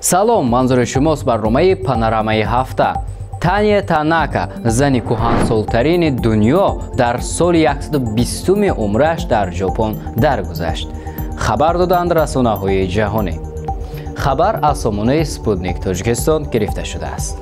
Салом, манзури шумост барномаи Панорамаи ҳафта. Таня Танака, зани кӯҳансолтарини дунё, дар соли 120 умраш дар Ҷопон даргузашт. Хабар доданд расонаҳои ҷаҳонӣ. Хабар аз сомонаи Спутник Тоҷикистон гирифта шудааст.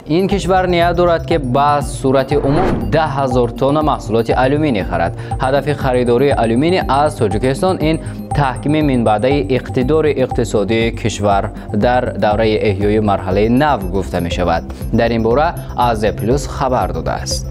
Ин кишвар ният дорад, ки ба сурати умум 10 000 тонна маҳсулоти алюминий харад. Ҳадафи харидории алюминий аз Тоҷикистон ин таҳкими минбаъдаи иқтидори иқтисодии кишвар дар давраи эҳёи марҳалаи нав гуфта мешавад. Дар ин бора Азия Плюс хабар додааст.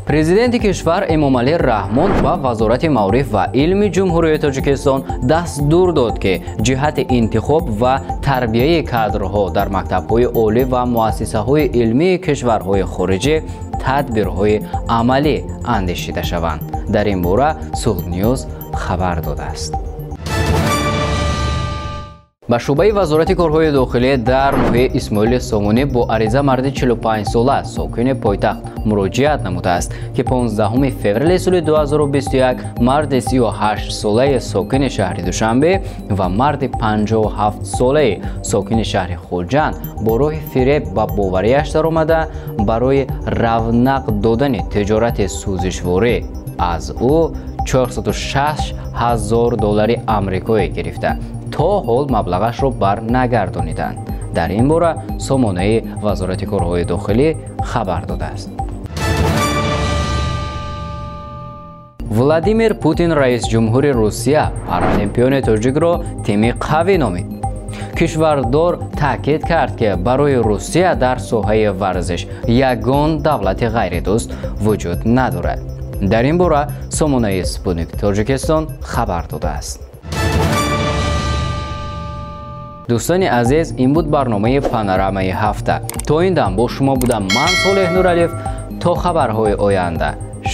Президенти кишвар Эмомалӣ Раҳмон ба Вазорати маориф ва илми Ҷумҳурии Тоҷикистон дастур дод, ки ҷиҳати интихоб ва тарбияи кадрҳо дар мактабҳои олӣ ва муассисаҳои илмии кишварҳои хориҷӣ тадбирҳои амалӣ андешида шаванд. Дар ин бора Суғдньюз хабар додааст. Ба шӯъбаи Вазорати корҳои дохилӣ дар ноҳияи Исмоили Сомонӣ бо ариза марди 45-сола, сокини пойтахт, муроҷиат намудааст, ки 15 феврали соли 2021 марди 38-солаи сокини шаҳри Душанбе ва марди 57-солаи сокини шаҳри Хуҷанд бо роҳи фиреб ба боварияш даромада, барои равнақ додани тиҷорати сӯзишворӣ аз ӯ 406 ҳазор доллари амрикоӣ гирифта, то ҳол маблағашро барнагардониданд. Дар ин бора сомонаи Вазорати корҳои дохилӣ хабар додааст. Владимир Путин, раис ҷумҳури Русия, паралимпиони тоҷикро тими қавӣ номид. Кишвардор таъкид кард, ки барои Русия дар соҳаи варзиш ягон давлати ғайридӯст вуҷуд надорад. Дар ин бора сомонаи Спутник Тоҷикистон хабар додааст. Дӯстони азиз, ин буд барномаи Панорамаи ҳафта. То ин дам бо шумо будам ман, Солеҳ Нуралиев. То хабарҳои оянда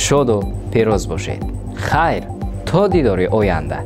шоду пирӯз бошед. Хайр, то дидори оянда.